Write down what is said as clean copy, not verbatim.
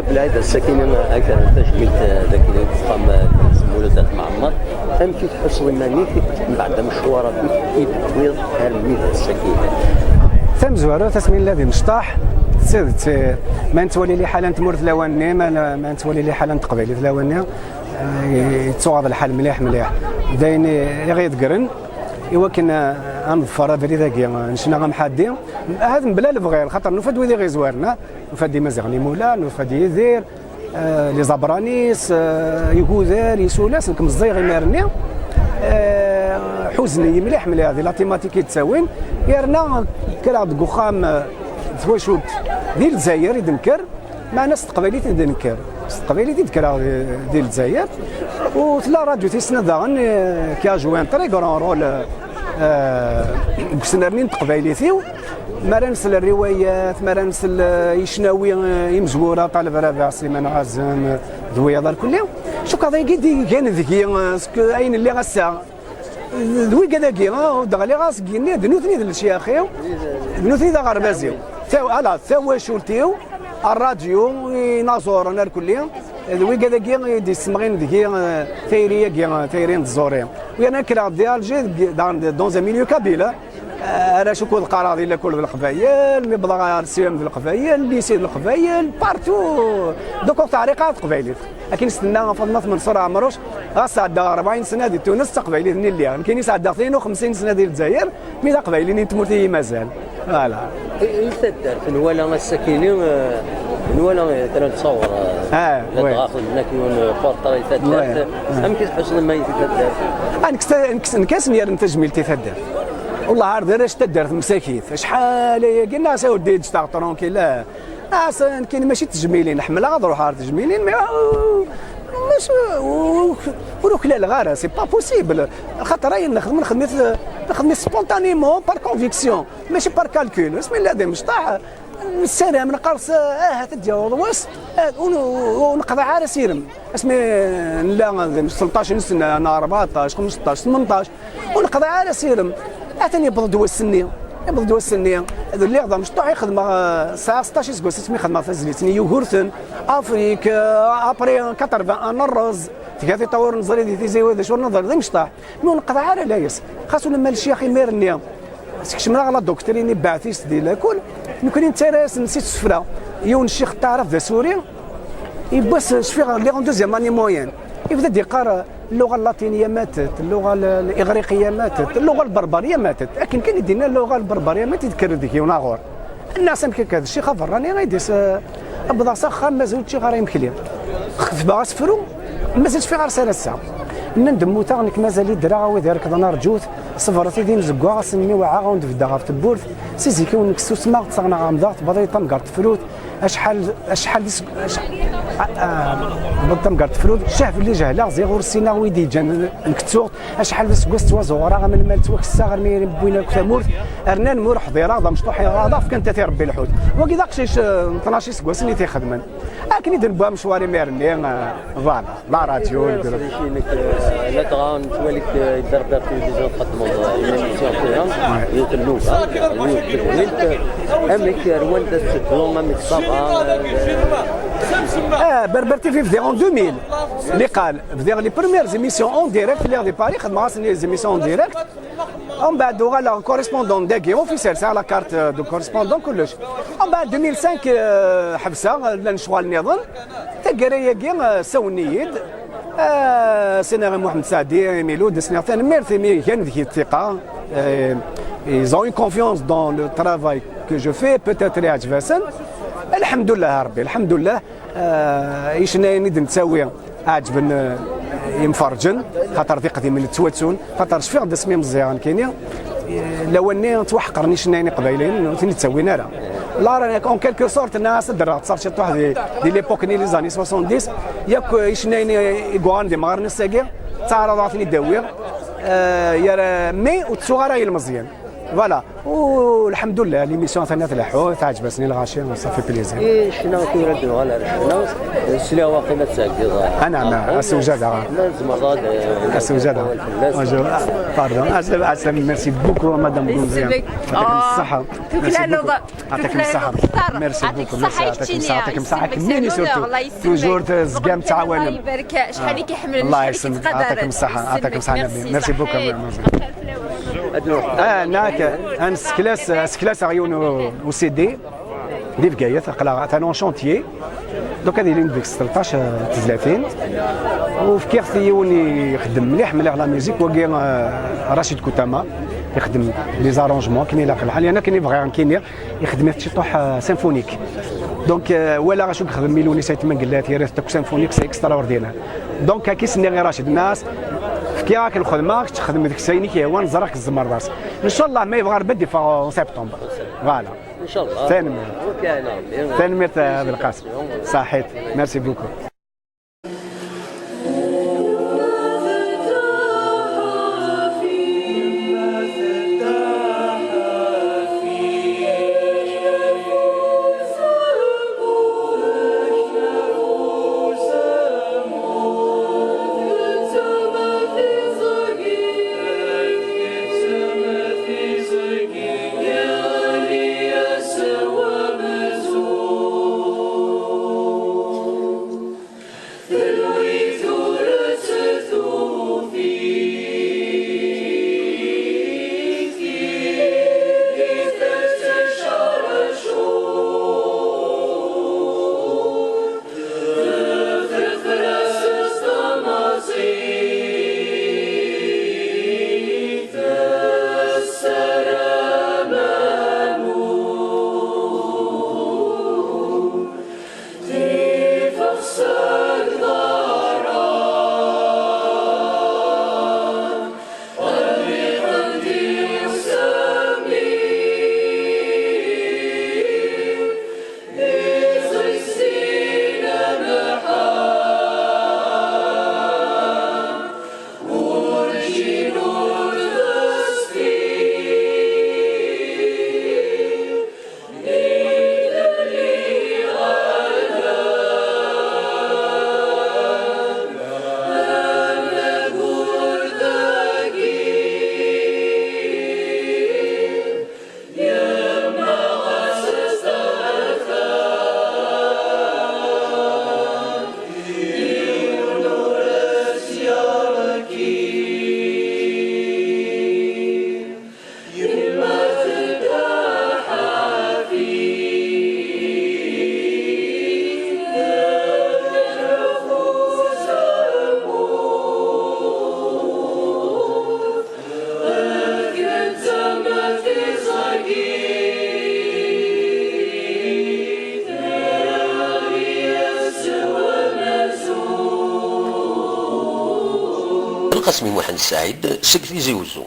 بالعيد الساكنة أكثر تجميل ذاك تقام مولودات معمر أم كي تحس مانيك بعد مشوار يدويض هالميت الساكنة. ثم زوارو تسمين الذي مشطاح سيدت ما نتولي لي حالا تمر ثلاواني ما نتولي لي حالا تقبيلي ثلاواني يتوغض الحال مليح مليح داين غير يتقرن إوا كنا نظفر هذا ذاكي نشنا غمحادي هذا بلا البغير خاطر نفاد وذي غير زوارنا نفاد مازيغني مولا نفاد يدير لي زابرانيس يهوذار يسولاس نكمزي غير مارني حزني مليح مليح هذه لا تيماتيك تساوين يرنا كلا دكوخام تواشوت ديال الجزائر يدنكر مع ناس تقبيليت يدنكر تقبيليت يدكر ديال الجزائر وثلا راديو تيسنا داغن qui a joué un très grand rôle بسنرنين تقبيليتيو ما نسل الروايات ما نسل يشناوي يمزورة طالب رابع سليمان عزم ذوي هذا الكل شو كذا يدي كان ذكي اين اللي غسا ذوي كذا كي دغلي غاس كيني دنوثني ذا الشياخيو دنوثني ذا غربازيو تا تواشولتيو الراديو ينازورنا الكل ذوي كذا كي دي سمغين ذكي ثيريه كي ثيرين الزوري ويانا كرا ديال جي dans un milieu kabyle انا شو كل قراضي الا كل بالقبايل مي بضا CEM بالقبايل lycée بالقبايل partout donc طريقه قبايليت لكن نستنى فضلنا منصور عمروش غاس عندها 40 سنة ديال تونس تقبايليت اللي كاين عندها 52 سنة ديال الجزائر mais تقبايلين تموتي مازال voilà. تدار نوالا الساكنين نوالا ترى تصور لا تاخذ هناك يون بورتري تدار ام كيف ما يتدار نكاس نير تجميل تدار والله عارف علاش تدار مساكيت شحال هي قلنا ودي تشتغل tranquille لا كاين ماشي تجميلين نحملها غادي نروح تجميلين mais ماشي وروك لا الغاره c'est pas possible خاطر راهي نخدم نخدم spontanément par conviction ماشي par calcul. بسم الله دي مشطاح السلام نقرص تدي واس ونقضي على سيرم اسمي لا 13 سنة انا 14 15 18 ونقضي على سيرم اتاني يبض دوا السنية يبض دوا السنية هذا اللي غدا مشطوح يخدم الساعة 16 سكوس اسمي خدمة فازليتني يوغورتن افريك ابري 81 الرز تكاثي طور نزري دي تيزي وهذا شو نظر ذي مشطاح مي نقضي على لايس خاصو لما الشيخ يميرني سكشمنا على doctrine بعثيس ديال الكل نكون انت نسيت السفرة يون الشيخ تعرف ذا سوري يبس شفي لي en deuxième année moyenne يبدا يقرا اللغة اللاتينية ماتت، اللغة الاغريقية ماتت، اللغة البربريه ماتت، لكن كان يدينا اللغة البربريه ما تذكر ديك وناغور الناس كذا الشيخ فراني غيديس بدا صخا مازال شي غير يمكن خفبا سفرو مازال في غير سنة الساعة ندمو تا مازال يدرا ويدير كذا رجوت صفرتي دين زكوا سمي وعا وندفدا غاف تبورت سيزي كي ونكسو سما تصغنا غامضة تبضي تمقرت فروت اشحال اشحال تمقرت فروت شاف اللي جهلا زيغور السينا ويدي جان نكتسو اشحال سكوس توازورا من المال توكسا غير ميري بوينا كثامورت ارنان مور حضيره ضا مشطوح غاضا كانت تي ربي الحوت وكي داك 12 سكوس اللي تيخدمن لكن يدير بها مشواري ميرني voilà la radio لا تغان تواليك الدرب تلفزيون تقدموا émission فيها يوت اللغة امك رواندا تسدو امك صافا بربر تي في بدي en 2000 اللي قال بدي les premières émissions en direct اللي غادي باري خدم les émissions en direct ومن بعد غالا correspondant داكي officiel c'est la carte de correspondant كلش ومن بعد 2005 حبسه لان شغال نظن تاكرايا كي سونيد سيناري محمد سعدي ميلود سنة ثاني ميرثي مي كان ذيك الثقة Ils ont une confiance dans le travail que je fais, peut-être يعجبسن. الحمد لله ربي، الحمد لله. ايش نيد نتساوي عجبن يمفرجن خاطر ثقتي من التواتسون خاطر شفيغ دسمي مزيان كاينين لو اني توحقرني شنايني قبايلين ثني تسوينا راه لا راه en quelque sorte الناس درا تصار شي واحد دي l'époque ني les années 70 ياك شنايني يقوان دي مغارني الساقي تعرض عطني داوير يا mais وتسوغ راهي المزيان voilà. والحمد لله l'émission ثانية تلحو تعجبتني الغاشي، ça fait plaisir. إيه شنو كيردوا على شنو سلا واقيلا تساقي. نعم، السوجادة. السوجادة. Bonjour, pardon. عسلامة، merci beaucoup madame بومزيان، يعطيكم الصحة. يعطيكم الصحة، merci beaucoup، merci، يعطيكم الصحة، يعطيكم الصحة كميني surtout toujours زقام تعاون. الله يبارك، شحال كيحمل. الله يسلمك، يعطيكم الصحة، يعطيكم الصحة، merci beaucoup. ناك ان سكلاس غيون وسي دي دي بقاية قلا تاع chantier donc هذه لين ديك 16 30 وفي كيغ يون يخدم مليح مليح la musique وكي رشيد كوتاما يخدم les arrangements كاين لا الحال انا كاين بغي كاين يخدم في شي طوح symphonique donc ولا غاشو يخدم ميلوني سايت من قلات يا ريت symphonique, c'est extraordinaire. Donc كي سني غير رشيد الناس في راك الخدمه تخدم ديك السيني كي هو نزرك الزمر راس ان شاء الله ما يبغى ربي في septembre, voilà. ان شاء الله. ثاني ثاني بالقاسم صحيت، merci beaucoup. القسمي محمد سعيد سكتي زيوزو.